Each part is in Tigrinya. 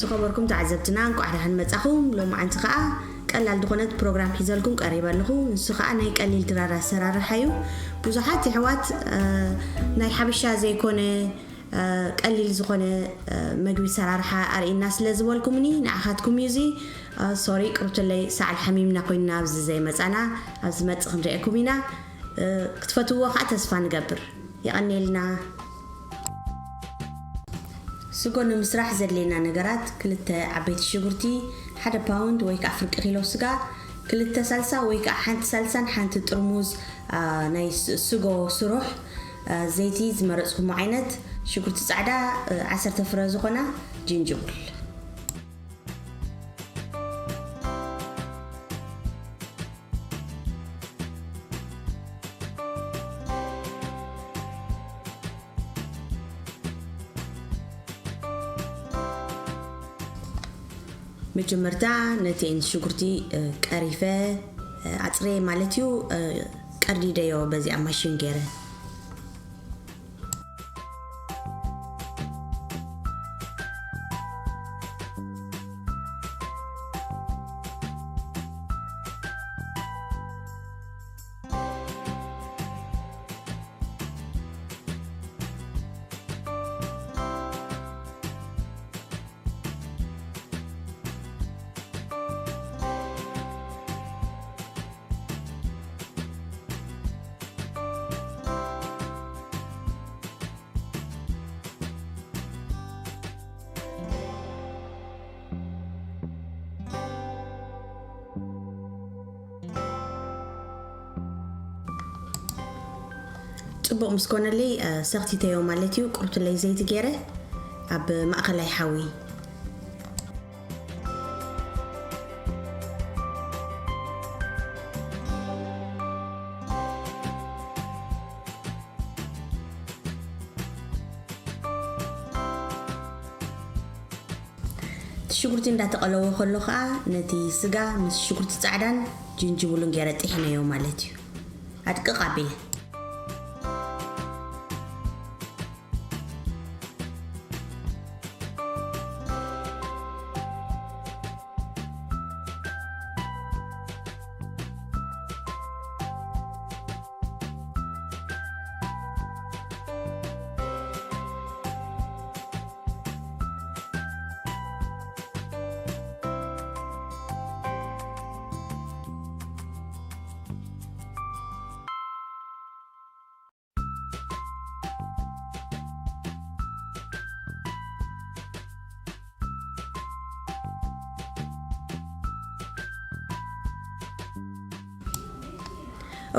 ዝኸበርኩም ተዓዘብትና፣ እንቋዕ ደሓን መጻኹም። ሎማዓንቲ ከኣ ቀላል ዝኾነት ፕሮግራም ሒዘልኩም ቀሪበ ኣለኹ። ንሱ ከኣ ናይ ቀሊል ድራር ኣሰራርሓ እዩ። ብዙሓት የሕዋት፣ እ፣ ናይ ሓበሻ ዘይኮነ፣ እ፣ ቀሊል ዝኾነ፣ እ፣ መግቢ ሰራርሓ ኣርእና ስለ ዝበልኩምኒ፣ ንዓኻትኩም እዩ እዚ። እ፣ ሶሪ፣ ቅርብትለይ ሰዓል ሓሚምና ኮይንና ኣብዚ ዘይመጻና፣ ኣብ ዝመጽእ ክንርእየኩም ኢና። እ፣ ክትፈትውዎ ከኣ ተስፋ ንገብር። የቐንየልና። ስጎ ንምስራሕ ዘድልየና ነገራት፣ ክልተ ዓበይቲ ሽጉርቲ፣ ሓደ ፓውንድ ወይ ከዓ ፍርቂ ኪሎ ስጋ፣ ክልተ ሳልሳ ወይ ከዓ ሓንቲ ሳልሳን ሓንቲ ጥርሙዝ፣ አ፣ ናይ ስ-፣ ስጎ ስሩሕ፣ አ፣ ዘይቲ ዝመረፅኩሞ ዓይነት፣ ሽጉርቲ ፃዕዳ፣ አ፣ ዓሰርተ ፍረ ዝኾና፣ ጅንጅብል። መጀመርታ ነቲኤን ሽጉርቲ፣ እ፣ ቀሪፈ፣ እ፣ ኣጽረየ ማለት እዩ። እ፣ ቀርዲደዮ በዚኣ ማሽን ገይረ። ጽቡቕ ምስ ኮነለይ፣ እ፣ ሰኽቲተዮ ማለት እዩ። ቁርብትለይ ዘይቲ ገይረ ኣብ ማእኸላይ ሓዊ። እቲ ሽጉርቲ እንዳተቐለወ ከሎ ኸዓ ነቲ ስጋ ምስ ሽጉርቲ ጻዕዳን ጅንጅብሉን ገይረ ጥሒነዮ ማለት እዩ። ኣድቅቕ ኣቢለ።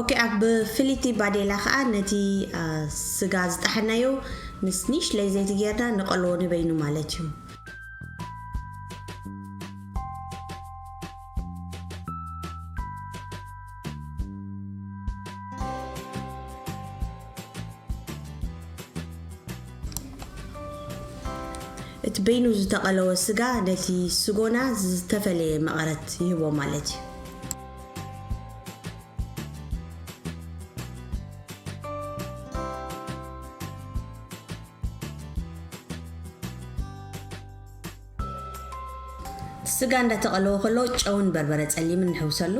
ኦኬ፣ ኣብ ፍልይቲ ባዴላ ኸዓ ነቲ፣ አ፣ ስጋ ዝጠሓናዮ ምስ ንእሽለይ ዘይቲ ጌርና ንቐልዎ ንበይኑ ማለት እዩ። እቲ በይኑ ዝተቐለወ ስጋ ነቲ ስጎና ዝተፈለየ መቐረት ይህቦ ማለት እዩ። ስጋ እንዳተቐለወ ከሎ ጨውን በርበረ ጸሊምን ንሕውሰሉ።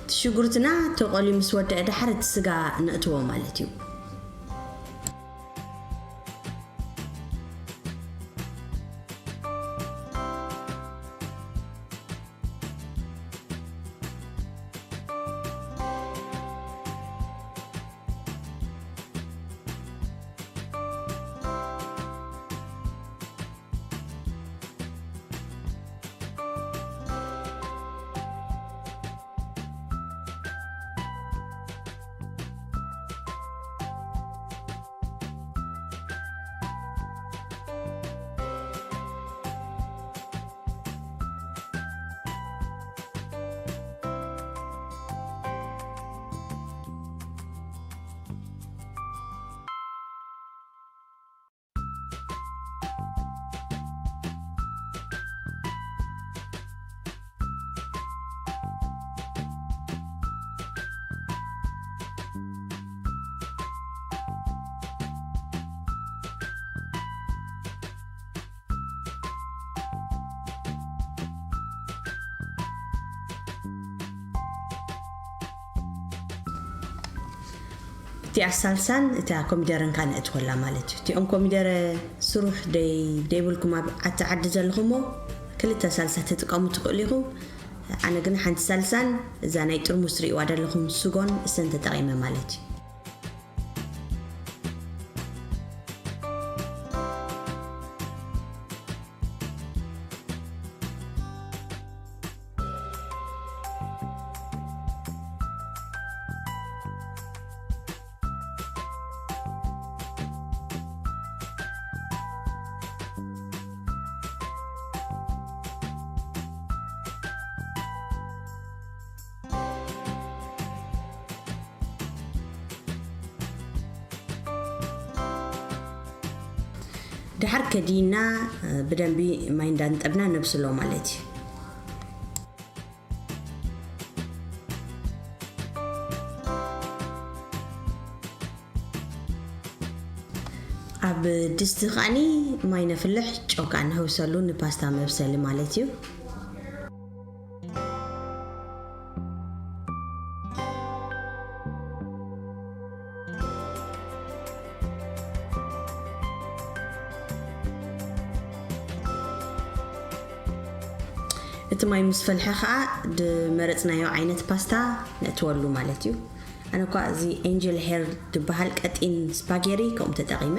እቲ ሽጉርትና ተቆልዩ ምስ ወደአ፣ ደሓር እቲ ስጋ ነእትዎ ማለት እዩ። እቲኣ ሳልሳን እታ ኮሚደረን ከኣ ነእትወላ ማለት እዩ። እቲኦም ኮሚደረ ስሩሕ ደይ ደይብልኩም ኣብ ዓዲ ዓዲ ዘለኹሞ ክልተ ሳልሳ ትጥቀሙ ትኽእሉ ኢኹም። ኣነ ግን ሓንቲ ሳልሳን እዛ ናይ ጥርሙስ ትርእይዋ ዘለኹም ስጎን እሰን ተጠቒመ ማለት እዩ። ድሓር ከዲና ብደንቢ ማይ እንዳንጠብና ነብስሎ ማለት እዩ። ኣብ ድስቲ ከዓኒ ማይ ነፍልሕ፣ ጨው ከኣ ንህውሰሉ ንፓስታ መብሰሊ ማለት እዩ። እቲ ማይ ምስ ፈልሐ ኸዓ ዝመረፅናዮ ዓይነት ፓስታ ነእትወሉ ማለት እዩ። ኣነ እኳ እዚ ኤንጀል ሄር ዝበሃል ቀጢን ስፓጌሪ ከምኡ ተጠቒመ።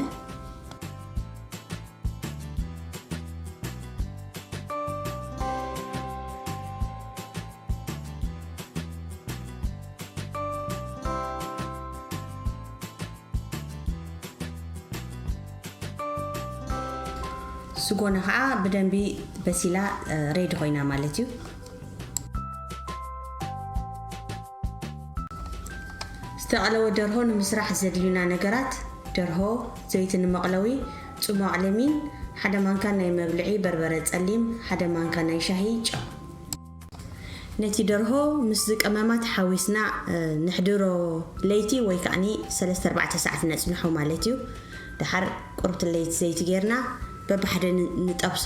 ስጎና ከዓ ብደንቢ በሲላ ሬዲ ኮይና ማለት እዩ። ዝተቐለወ ደርሆ ንምስራሕ ዘድልዩና ነገራት፣ ደርሆ፣ ዘይቲ ንመቕለዊ፣ ጽሟቕ ለሚን፣ ሓደ ማንካ ናይ መብልዒ በርበረ ጸሊም፣ ሓደ ማንካ ናይ ሻሂ ጨው። ነቲ ደርሆ ምስዚ ቀመማት ሓዊስና ንሕድሮ፣ ለይቲ ወይ ከዓኒ ሰለስተ ኣርባዕተ ሰዓት ነጽንሖ ማለት እዩ። ደሓር ቁርብቲ ለይቲ ዘይቲ ጌርና በብሓደ ንጠብሶ።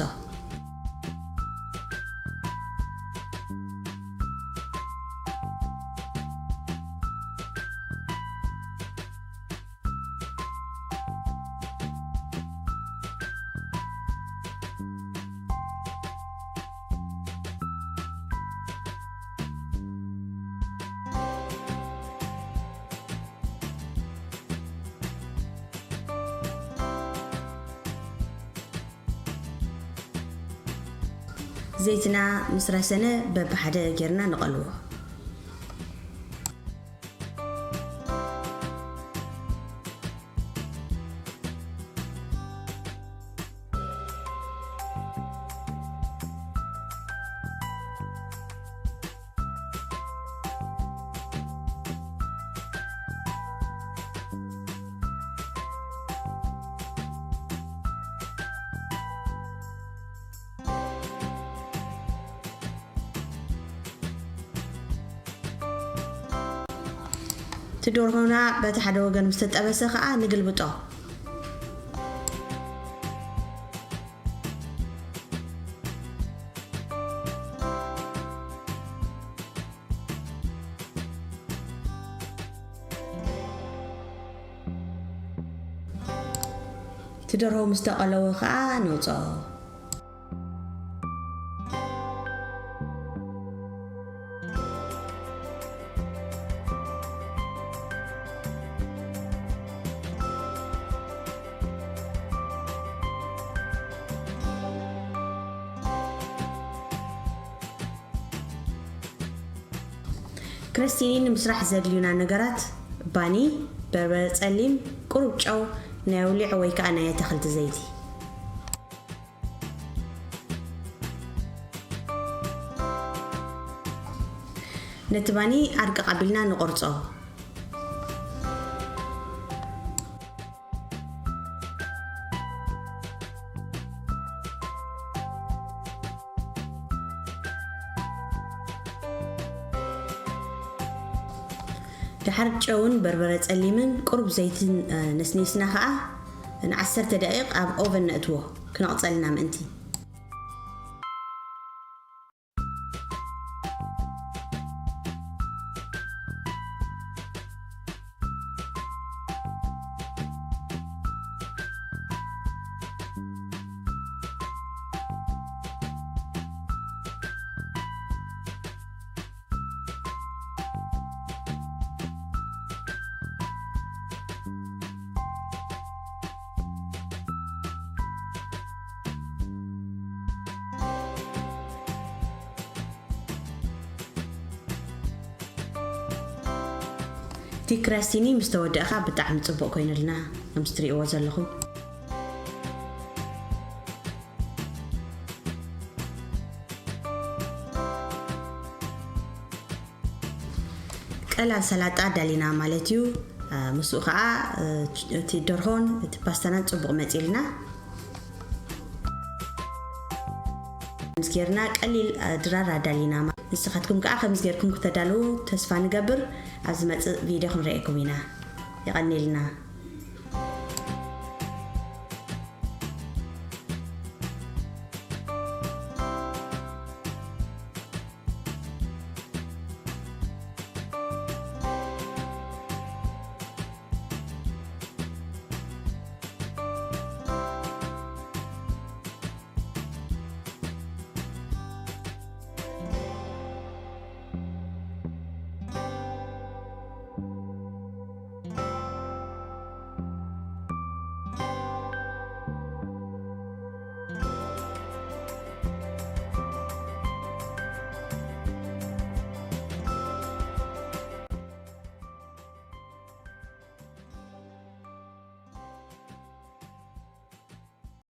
ዘይትና ምስ ረሰነ በብሓደ ጌርና ንቐልዎ። እቲ ደርሆና በቲ ሓደ ወገን ምስ ተጠበሰ ከዓ ንግልብጦ። እቲ ደርሆ ምስ ተቐለወ ከዓ ነውፅኦ። ክረስቲኒ ንምስራሕ ዘድልዩና ነገራት፣ ባኒ፣ በርበረ ጸሊም፣ ቁሩብ ጨው፣ ናይ ኣውሊዕ ወይ ከኣ ናይ ኣታኽልቲ ዘይቲ። ነቲ ባኒ ኣርቅቕ ኣቢልና ንቖርጾ። ድሓር ጨውን በርበረ ጸሊምን ቁሩብ ዘይትን፣ እ፣ ነስኒስና ኸኣ ንዓሰርተ ደቂቕ ኣብ ኦቨን ነእትዎ። ክነቕጸልና ምእንቲ። እቲ ክረስቲኒ ምስ ተወደእኻ ብጣዕሚ ጽቡቕ ኮይኑልና፣ ከምዚ ትርእይዎ ዘለኹም። ቀላል ሰላጣ ኣዳሊና ማለት እዩ። ምስኡ ከዓ እቲ ደርሆን እቲ ፓስታናን ጽቡቕ መጺልና። ምስ ጌርና ቀሊል ድራር ኣዳሊና። ንስኻትኩም ከዓ ከምዚ ጌርኩም ክተዳልዉ ተስፋ ንገብር። ኣብ ዝመጽእ ቪድዮ ክንረኤኩም ኢና። የቐኒልና።